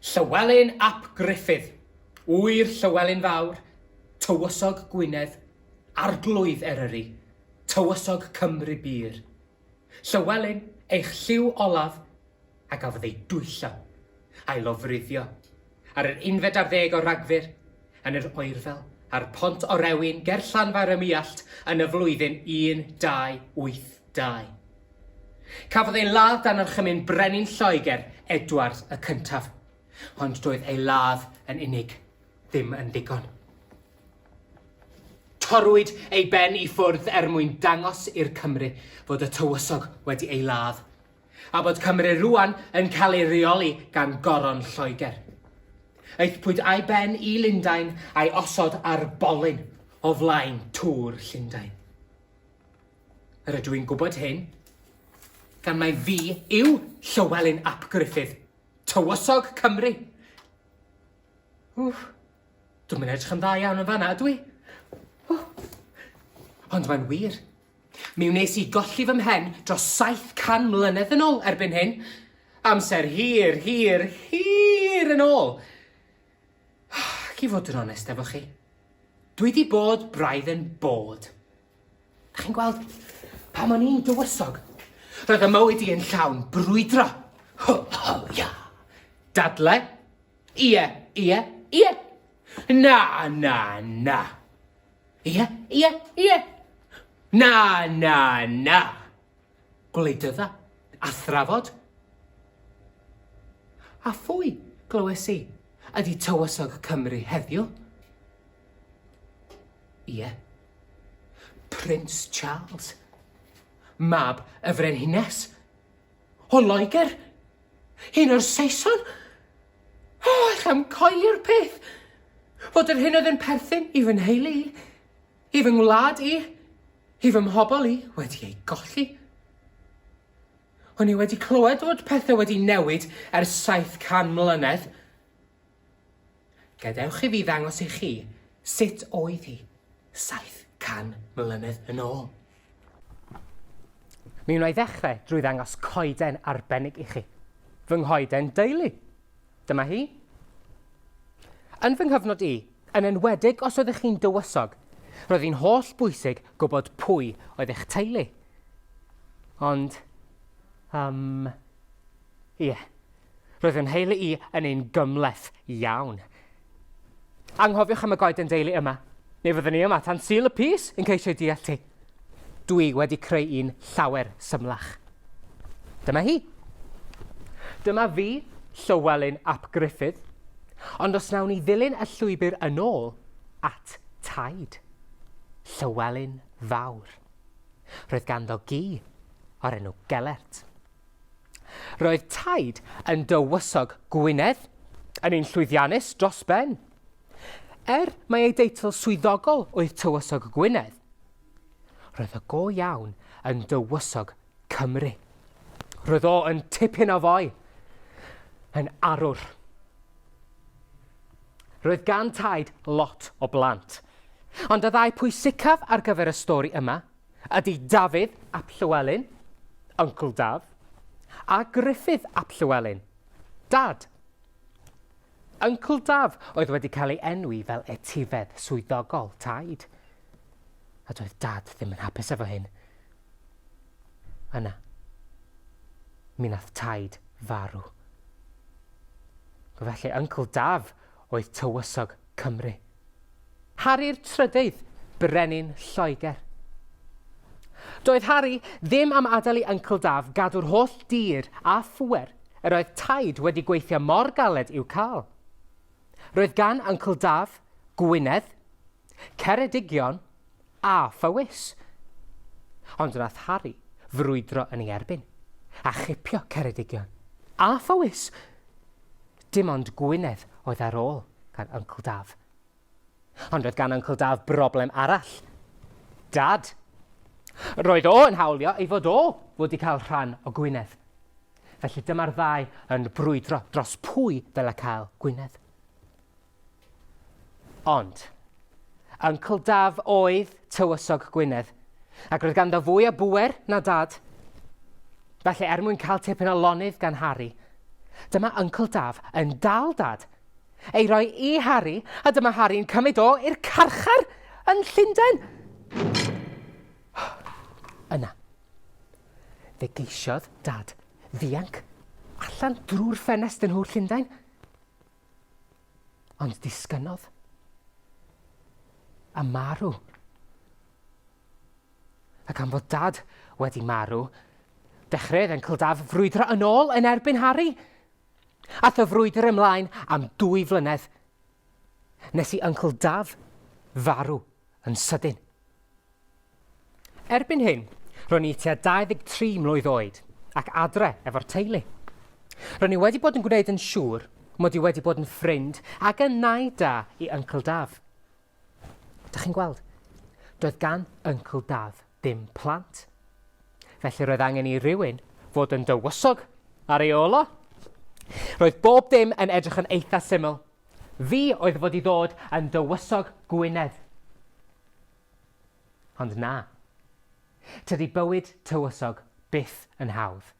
Llywelyn ap Gruffydd, ŵyr Llywelyn Fawr, Tywysog Gwynedd, Arglwydd Eryri, Tywysog Cymru Bur. Llywelyn, eich lliw olaf, a gafodd ei dwyllo a'i lofruddio ar yr unfed ar ddeg o Ragfyr yn yr oerfel ar Pont Orewin ger Llanfair-ym-Muallt yn y flwyddyn 1282. Cafodd ei ladd dan orchymyn Brenin Lloegr, Edward y Cyntaf, ond doedd ei ladd yn unig ddim yn ddigon. Torrwyd ei ben i ffwrdd er mwyn dangos i'r Cymry fod y tywysog wedi ei ladd, a bod Cymru rŵan yn cael ei reoli gan Goron Lloegr. Aethpwyd â'i ben i Lundain a'i osod ar bolyn o flaen Tŵr Llundain. Yr ydw i'n gwybod hyn, gan mai fi yw Llywelyn ap Gruffydd, Tywysog Cymru. Wff, dwi'm yn edrych yn dda iawn yn fanna, ydw i? Ond mae'n wir. Mi wnes i golli fy mhen dros 700 mlynedd yn ôl erbyn hyn. Amser hir, hir, hir yn ôl. Ac i fod yn onest efo chi, dwi 'di bod braidd yn bored. Dach chi'n gweld, pan o'n i'n dywysog, roedd y mywyd i yn llawn brwydro. Ho, ho, ia. Dadle. Ie, ie, ie. Na, na, na. Ie, ie, ie. Na, na, na. Gwleidydda a thrafod. A phwy, glywes i, ydy tywysog Cymru heddiw? Ie. Prince Charles. Mab y Frenhines. O Loegr. Un o'r Saeson. O, alla'm coelio'r peth. Fod yr hyn oedd yn perthyn i fy nheulu i, i fy ngwlad i, i fy mhobl i, wedi ei golli. O'n i wedi clywed fod pethau wedi newid ers 700 mlynedd. Gadewch i fi ddangos i chi sut oedd hi 700 mlynedd yn ôl. Mi wna i ddechrau drwy ddangos coeden arbennig i chi. Fy nghoeden deulu. Dyma hi. Yn fy nghyfnod i, yn enwedig os oeddech chi'n dywysog, roedd hi'n holl bwysig gwybod pwy oedd eich teulu. Ond, um, ie, roedd fy nheulu i yn un gymhleth iawn. Anghofiwch am y goeden deulu yma, neu fyddwn ni yma tan Sul y Pys yn ceisio ei deall ti. Dwi wedi creu un llawer symlach. Dyma hi. Dyma fi, Llywelyn ap Gruffydd. Ond os nawn ni ddilyn y llwybr yn ôl at taid, Llywelyn Fawr. Roedd ganddo gi o'r enw Gelert. Roedd taid yn dywysog Gwynedd, yn un llwyddiannus dros ben. Er mai ei deitl swyddogol oedd Tywysog Gwynedd, roedd o go iawn yn dywysog Cymru. Roedd o yn tipyn o foi, yn arwr. Roedd gan taid lot o blant, ond y ddau pwysicaf ar gyfer y stori yma ydy Dafydd ap Llywelyn, Uncle Daf, a Gruffydd ap Llywelyn, Dad. Uncle Daf oedd wedi cael ei enwi fel etifedd swyddogol taid. A doedd Dad ddim yn hapus efo hyn. Yna, mi nath taid farw. Felly Uncle Daf oedd tywysog Cymru. Harri'r Trydydd, Brenin Lloegr. Doedd Harri ddim am adael i Yncl Daf gadw'r holl dir a phŵer yr oedd taid wedi gweithio mor galed i'w cael. Roedd gan Yncl Daf Gwynedd, Ceredigion a Phowys. Ond wnaeth Harri frwydro yn ei erbyn a chipio Ceredigion a Phowys. Dim ond Gwynedd oedd ar ôl gan Yncl Daf. Ond roedd gan Yncl Daf broblem arall. Dad. Roedd o yn hawlio ei fod o wedi cael rhan o Gwynedd. Felly dyma'r ddau yn brwydro dros pwy ddyle cael Gwynedd. Ond, Yncl Daf oedd Tywysog Gwynedd, ac roedd ganddo fwy o bŵer na Dad. Felly, er mwyn cael tipyn o lonydd gan Harri, Dyma Yncl Daf yn dal Dad, ei roi i Harri, a dyma Harri'n cymryd o i'r carchar yn Llundain. Yna, fe geisiodd Dad ddianc allan drwy'r ffenest yn Nhŵr Llundain. Ond disgynnodd. A marw. Ac am fod Dad wedi marw, dechreuodd Yncl Daf frwydro yn ôl yn erbyn Harri. Ath y frwydr ymlaen am dwy flynedd, nes i Yncl Daf farw yn sydyn. Erbyn hyn, ro'n i tua 23 mlwydd oed ac adre efo'r teulu. Ro'n i wedi bod yn gwneud yn siŵr mod i wedi bod yn ffrind ac yn nai da i Yncl Daf. Dych chi'n gweld, doedd gan Yncl Daf ddim plant. Felly roedd angen i rywun fod yn dywysog ar ei ôl o. Roedd bob dim yn edrych yn eitha syml. Fi oedd fod i ddod yn dywysog Gwynedd. Ond na. Tydi bywyd tywysog byth yn hawdd.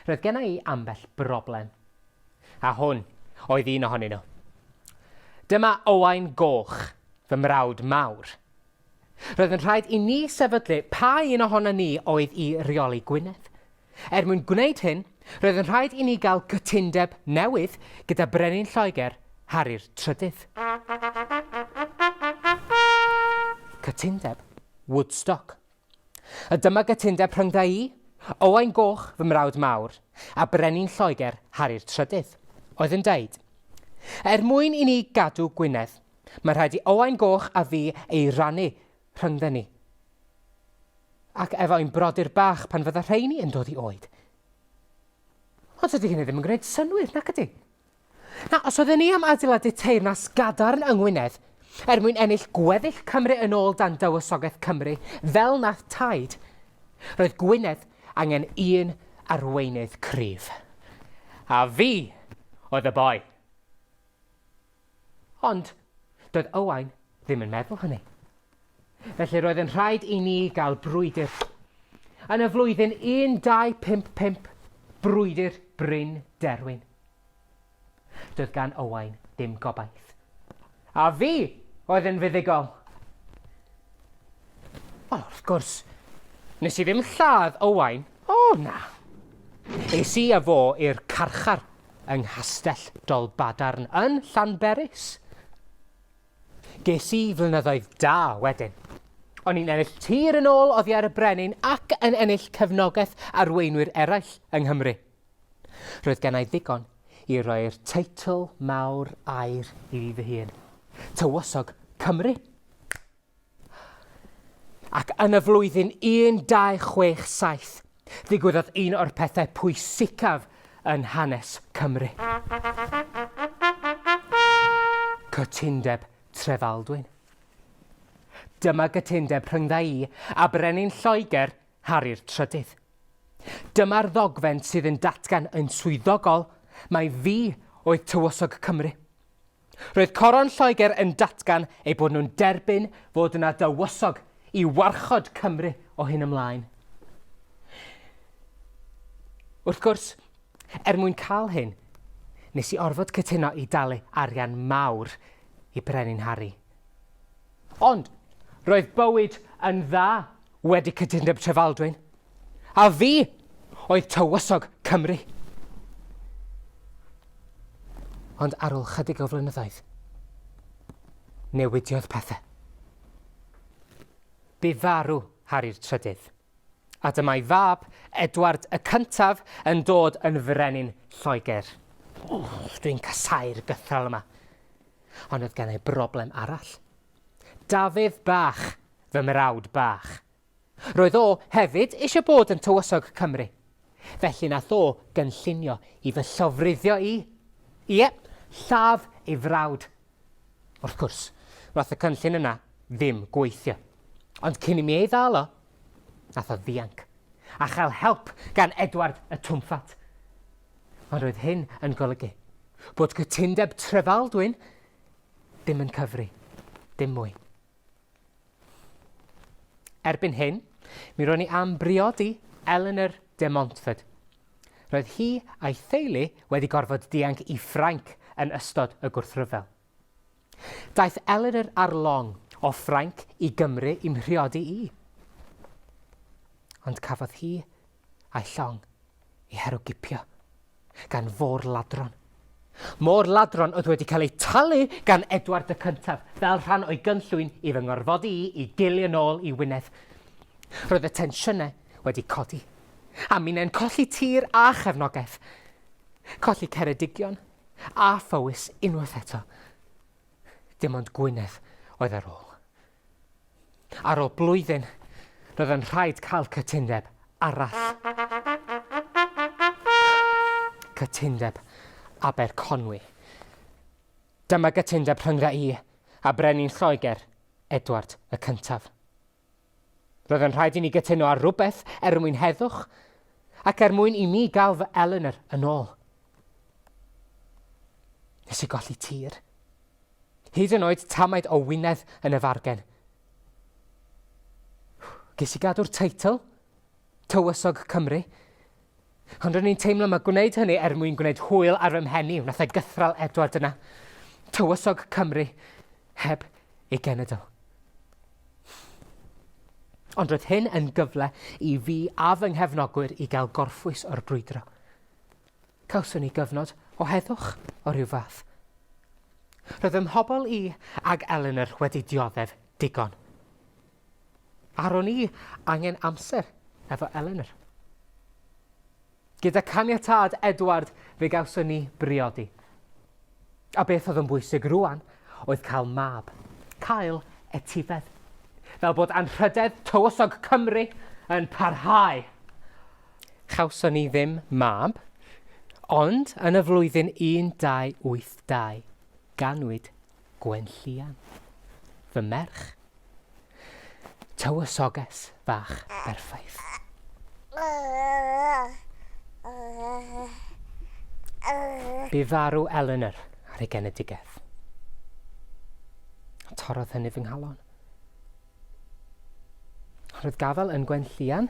Roedd genna i ambell broblem. A hwn oedd un ohonyn nhw. Dyma Owain Goch, fy mrawd mawr. Roedd yn rhaid i ni sefydlu pa un ohonon ni oedd i reoli Gwynedd. Er mwyn gwneud hyn, roedd yn rhaid i ni gael cytundeb newydd gyda Brenin Lloegr, Harri'r Trydydd. Cytundeb Woodstock. A dyma gytundeb rhyngdda i, Owain Goch, fy mrawd mawr, a Brenin Lloegr, Harri'r Trydydd, oedd yn deud, Er mwyn i ni gadw Gwynedd, mae rhaid i Owain Goch a fi ei rannu rhyngdda ni. Ac efo ein brodyr bach pan fydda rheini yn dod i oed. Ond tydi hynny ddim yn gwneud synnwyr, nac ydi? Na, os oedden ni am adeiladu teyrnas gadarn yng Ngwynedd, er mwyn ennill gweddill Cymru yn ôl dan Dywysogaeth Cymru, fel nath Taid, roedd Gwynedd angen un arweinydd cryf. A fi oedd y boi. Ond doedd Owain ddim yn meddwl hynny. Felly roedd yn rhaid i ni gael brwydr. Yn y flwyddyn 1255, brwydr Bryn Derwin. Doedd gan Owain ddim gobaith. A fi oedd yn fuddugol! Wel, wrth gwrs, nes i ddim lladd Owain. O, na. Es i â fo i'r carchar yng Nghastell Dolbadarn yn Llanberis. Ges i flynyddoedd da wedyn. O'n i'n ennill tir yn ôl oddi ar y brenin ac yn ennill cefnogaeth arweinwyr eraill yng Nghymru. Roedd gennai ddigon i roi'r teitl mawr aur i fi fy hun, Tywysog Cymru. Ac yn y flwyddyn 1267, ddigwyddodd un o'r pethau pwysicaf yn hanes Cymru. Cytundeb Trefaldwyn. Dyma gytundeb rhyngdda i a Brenin Lloegr, Harri'r Trydydd. Dyma'r ddogfen sydd yn datgan yn swyddogol mai fi oedd Tywysog Cymru. Roedd Coron Lloegr yn datgan eu bod nhw'n derbyn fod yna dywysog i warchod Cymru o hyn ymlaen. Wrth gwrs, er mwyn cael hyn, nes i orfod cytuno i dalu arian mawr i Brenin Harri. Ond roedd bywyd yn dda wedi cytundeb Trefaldwyn, a fi oedd tywysog Cymru. Ond ar ôl chydig o flynyddoedd, newidiodd pethau. Bu farw Harri'r Trydydd, a dyma'i fab, Edward y Cyntaf, yn dod yn frenin Lloegr. Dwi'n casáu'r gythral yma. Ond oedd gennau broblem arall. Dafydd bach, fy mrawd bach. Roedd o hefyd eisiau bod yn tywysog Cymru. Felly nath o gynllunio i fy llofruddio i. Ie, lladd ei frawd. Wrth gwrs, wnaeth y cynllun yna ddim gweithio. Ond cyn i mi ei ddal o, nath o ddianc. A chael help gan Edward y Twmffat. Ond roedd hyn yn golygu bod cytundeb Trefaldwyn ddim yn cyfri, dim mwy. Erbyn hyn, mi ro'n i am briodi Eleanor de Montfort. Roedd hi a'i theulu wedi gorfod dianc i Ffrainc yn ystod y gwrthryfel. Daeth Eleanor ar long o Ffrainc i Gymru i'm mhriodi i. Ond cafodd hi a'i llong ei herwgipio gan fôr-ladron. Môr-ladron oedd wedi cael eu talu gan Edward y Cyntaf fel rhan o'i gynllwyn i fy ngorfodi i i gilio nôl i Wynedd. Roedd y tensiynau wedi codi, a minnau'n colli tir a chefnogaeth. Colli Ceredigion a Phowys unwaith eto. Dim ond Gwynedd oedd ar ôl. Ar ôl blwyddyn, roedd yn rhaid cael cytundeb arall. Cytundeb Aberconwy. Dyma gytundeb rhyngdda i a Brenin Lloegr, Edward y Cyntaf. Roedd yn rhaid i ni gytuno ar rywbeth er mwyn heddwch, ac er mwyn i mi gael fy Eleanor yn ôl. Nes i golli tir. Hyd yn oed tamaid o Wynedd yn y fargen. Ges i gadw'r teitl, Tywysog Cymru, ond ro'n i'n teimlo mae gwneud hynny er mwyn gwneud hwyl ar fy mhen i wnaeth e gythral Edward yna, Tywysog Cymru, heb ei genedl. Ond roedd hyn yn gyfle i fi a fy nghefnogwyr i gael gorffwys o'r brwydro. Cawson ni gyfnod o heddwch o ryw fath. Roedd fy mhobl i ag Eleanor wedi dioddef digon. A ro'n i angen amser efo Eleanor. Gyda caniatâd Edward fe gawson ni briodi. A beth oedd yn bwysig rŵan oedd cael mab, cael etifedd, fel bod anrhydedd Tywysog Cymru yn parhau. Chawson ni ddim mab, ond yn y flwyddyn 1282 ganwyd Gwenllian, fy merch, tywysoges fach berffaith. Bu farw Eleanor ar ei genedigaeth. Torrodd hynny fy nghalon. Roedd gafael yn Gwenllian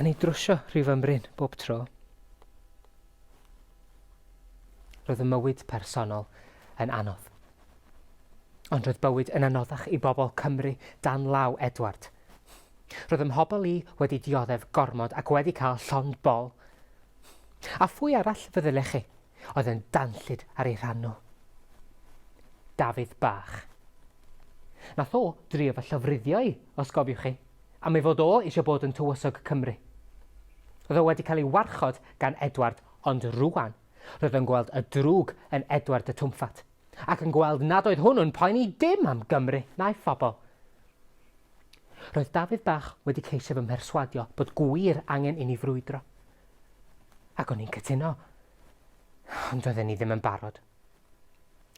yn ei drwsio rhyw fymryn bob tro. Roedd y mywyd personol yn anodd. Ond roedd bywyd yn anoddach i bobl Cymru dan law Edward. Roedd y mhobl i wedi dioddef gormod ac wedi cael llond bol. A phwy arall fyddylech chi oedd yn danllyd ar eu rhan nhw? Dafydd bach. Nath o drio fy llofruddio i, os gofiwch chi, am ei fod o eisiau bod yn Tywysog Cymru. Roedd o wedi cael ei warchod gan Edward ond rŵan, roedd o'n gweld y drwg yn Edward y Twmffat, ac yn gweld nad oedd hwnnw'n poeni dim am Gymru na'i phobl. Roedd Dafydd bach wedi ceisio fy mherswadio bod gwir angen i ni frwydro. Ac o'n i'n cytuno. Ond doedden ni ddim yn barod.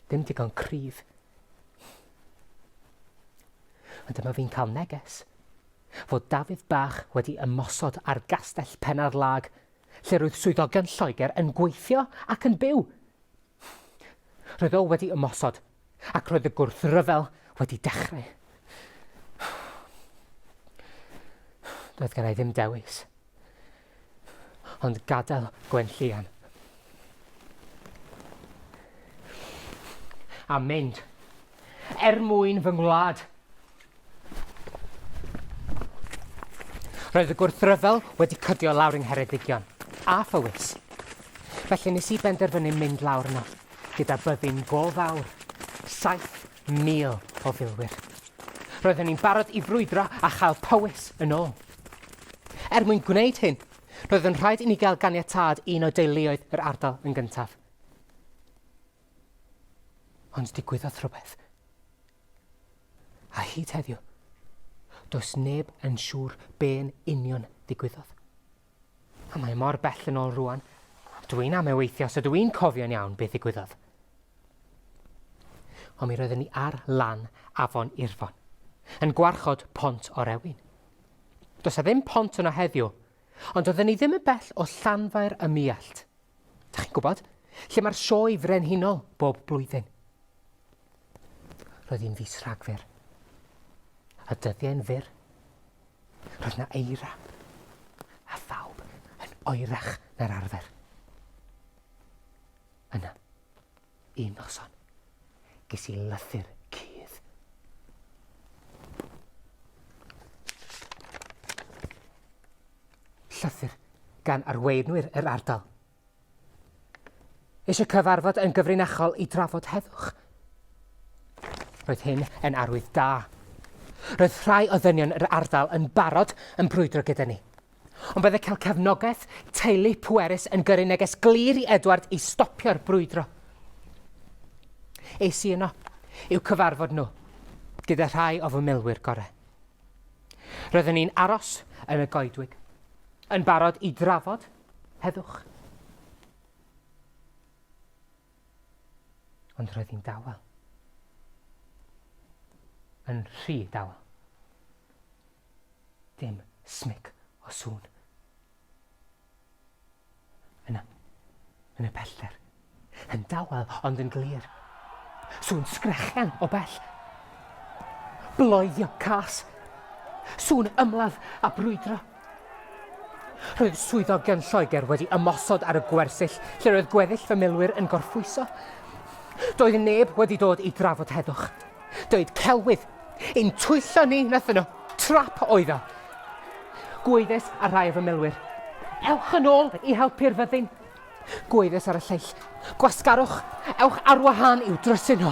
Ddim digon cryf. Ond dyma fi'n cael neges fod Dafydd bach wedi ymosod ar gastell Penarlâg, lle roedd swyddogion Lloegr yn gweithio ac yn byw. Roedd o wedi ymosod, ac roedd y gwrthryfel wedi dechrau. Doedd gen i ddim dewis. Ond gadael Gwenllian. A mynd. Er mwyn fy ngwlad. Roedd y gwrthryfel wedi cydio lawr yng Ngheredigion, a Phowys. Felly nes i benderfynu mynd lawr yno, gyda byddin go fawr, 7,000 o filwyr. Roedden ni'n barod i frwydro a chael Powys yn ôl. Er mwyn gwneud hyn, roedd yn rhaid i ni gael ganiatâd un o deuluoedd yr ardal yn gyntaf. Ond digwyddodd rhywbeth. A hyd heddiw, does neb yn siŵr be'n union ddigwyddodd. A mae mor bell yn ôl rwan. Dw i'n ame weithiau os ydw i'n cofio'n iawn beth ddigwyddodd. Ond mi roeddwn i ar lan afon Irfon, yn gwarchod Pont Orewin. Does 'na ddim pont yno heddiw, ond doedden ni ddim yn bell o Llanfair y Muallt. Dach chi'n gwybod, lle mae'r sioe frenhinol bob blwyddyn. Roedd hi'n fis Rhagfyr. Y dyddiau'n fyr. Roedd 'na eira. A phawb yn oerach na'r arfer. Un noson, ges i lythyr cudd. Llythyr gan arweinwyr yr ardal. Eisiau cyfarfod yn gyfrinachol i drafod heddwch. Roedd hyn yn arwydd da. Roedd rhai o ddynion yr ardal yn barod yn brwydro gyda ni. Ond bydde cael cefnogaeth teulu pwerus yn gyrru neges glir i Edward i stopio'r brwydro. Es i yno i'w cyfarfod nhw gyda rhai o fy milwyr gorau. Roeddwn ni'n aros yn y goedwig, yn barod i drafod heddwch. Ond roedd hi'n dawel. Yn rhy dawel. Dim smic o sŵn. Yna, yn y pellter, yn dawel ond yn glir. Sŵn sgrechian o bell. Bloeddio cas. Sŵn ymladd a brwydro. Roedd swyddogion Lloegr wedi ymosod ar y gwersyll lle roedd gweddill fy milwyr yn gorffwyso. Doedd neb wedi dod i drafod heddwch. Dweud celwydd. Ein twyllo ni wnaethon nhw. Trap oedd o. Gwaeddais ar rai o fy milwyr. Ewch yn ôl i helpu'r fyddin. Gwaeddais ar y lleill. Gwasgarwch, ewch ar wahân i'w drysu nhw.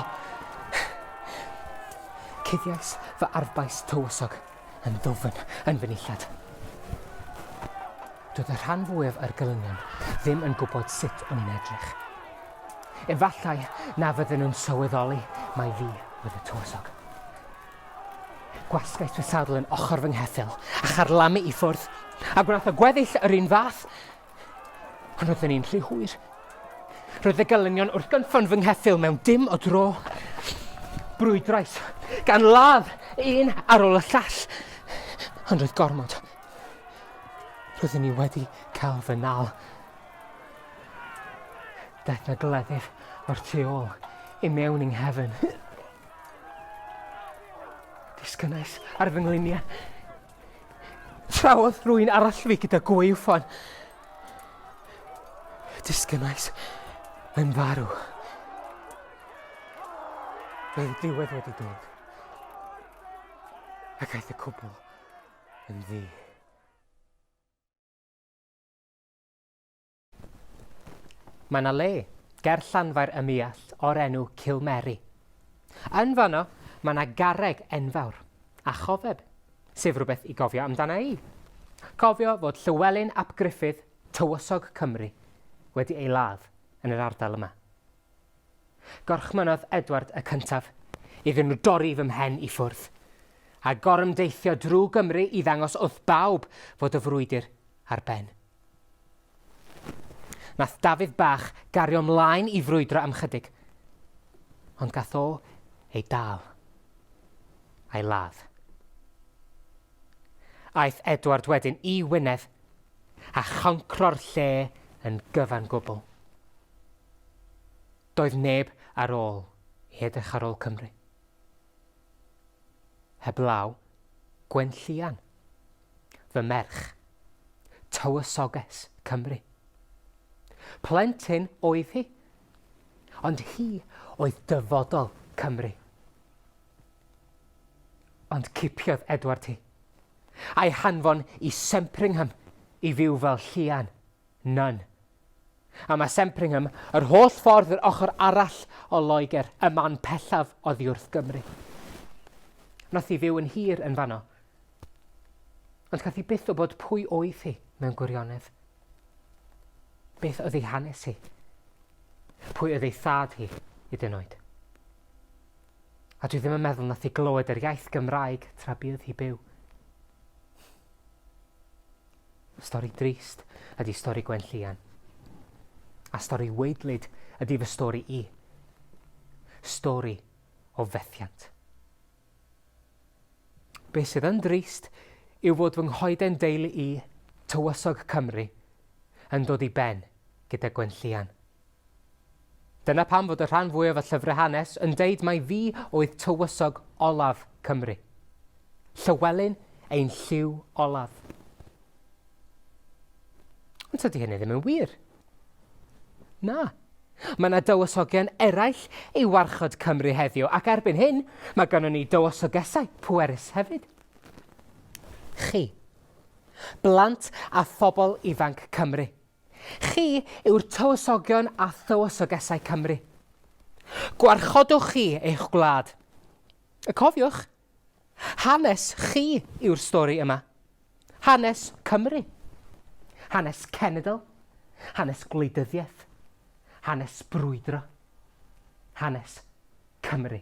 Cuddiais fy arfbais tywysog yn ddwfn yn fy nillad. Doedd y rhan fwyaf o'r gelynion ddim yn gwybod sut o'n i'n edrych. Efallai na fydden nhw'n sylweddoli mai fi oedd y tywysog. Gwasgais fy sadl yn ochr fy ngheffyl a charlamu i ffwrdd, a gwnaeth y gweddill yr un fath. Ond roeddwn i'n rhy hwyr. Roedd y gelynion wrth gynffon fy ngheffyl mewn dim o dro. Brwydrais, gan ladd un ar ôl y llall. Ond roedd gormod. Roeddwn i wedi cael fy nal. Daeth na gleddyf o'r tu ôl i mewn i nghefn. Disgynnais ar fy ngliniau. Trawodd rwy'n arall fi gyda gwaywffon. Disgynnais yn farw. Roedd y diwedd wedi dod. Ac aeth y cwbl yn ddu. Mae 'na le ger Llanfair ym Muallt o'r enw Cilmeri. Yn fanno, mae 'na garreg enfawr, a chofeb, sef rhywbeth i gofio amdana i. Cofio fod Llywelyn ap Gruffydd, Tywysog Cymru, wedi ei ladd yn yr ardal yma. Gorchmynnodd Edward y Cyntaf iddyn nhw dorri fy mhen i ffwrdd, a gorymdeithio drwy Gymru i ddangos wrth bawb fod y frwydr ar ben. Nath Dafydd bach gario mlaen i frwydro am chydig, ond gath o ei dal a'i ladd. Aeth Edward wedyn i Wynedd a choncro'r lle yn gyfan gwbl. Doedd neb ar ôl i edrych ar ôl Cymru. Heblaw Gwenllïan. Fy merch. Tywysoges Cymru. Plentyn oedd hi, ond hi oedd dyfodol Cymru. Ond cipiodd Edward hi, a'i hanfon i Sempringham i fyw fel llian, nun. A mae Sempringham yr holl ffordd yr ochr arall o Loegr, y man pellaf oddi wrth Gymru. Nath hi fyw yn hir yn fanno. Ond cath hi byth wybod pwy oedd hi mewn gwirionedd. Beth oedd ei hanes hi? Pwy oedd ei thad hi, hyd yn oed? A dwi ddim yn meddwl nath hi glywed yr iaith Gymraeg tra buodd hi byw. Stori drist ydy stori Gwenllïan. A stori waedlyd ydy fy stori i. Stori o fethiant. Be sydd yn drist yw fod fy nghoeden deulu i, Tywysog Cymru, yn dod i ben gyda Gwenllïan. Dyna pam fod y rhan fwyaf o llyfrau hanes yn deud mai fi oedd tywysog olaf Cymru. Llywelyn ein lliw olaf. Ond tydi hynny ddim yn wir. Na. Mae yna dywysogion eraill i warchod Cymru heddiw, ac erbyn hyn, mae gynnon ni dywysogesau pwerus hefyd. Chi. Blant a phobl ifanc Cymru. Chi yw'r tywysogion a thywysogesau Cymru. Gwarchodwch chi eich gwlad. Y cofiwch, hanes chi yw'r stori yma. Hanes Cymru. Hanes cenedl. Hanes gwleidyddiaeth. Hanes brwydro. Hanes Cymru.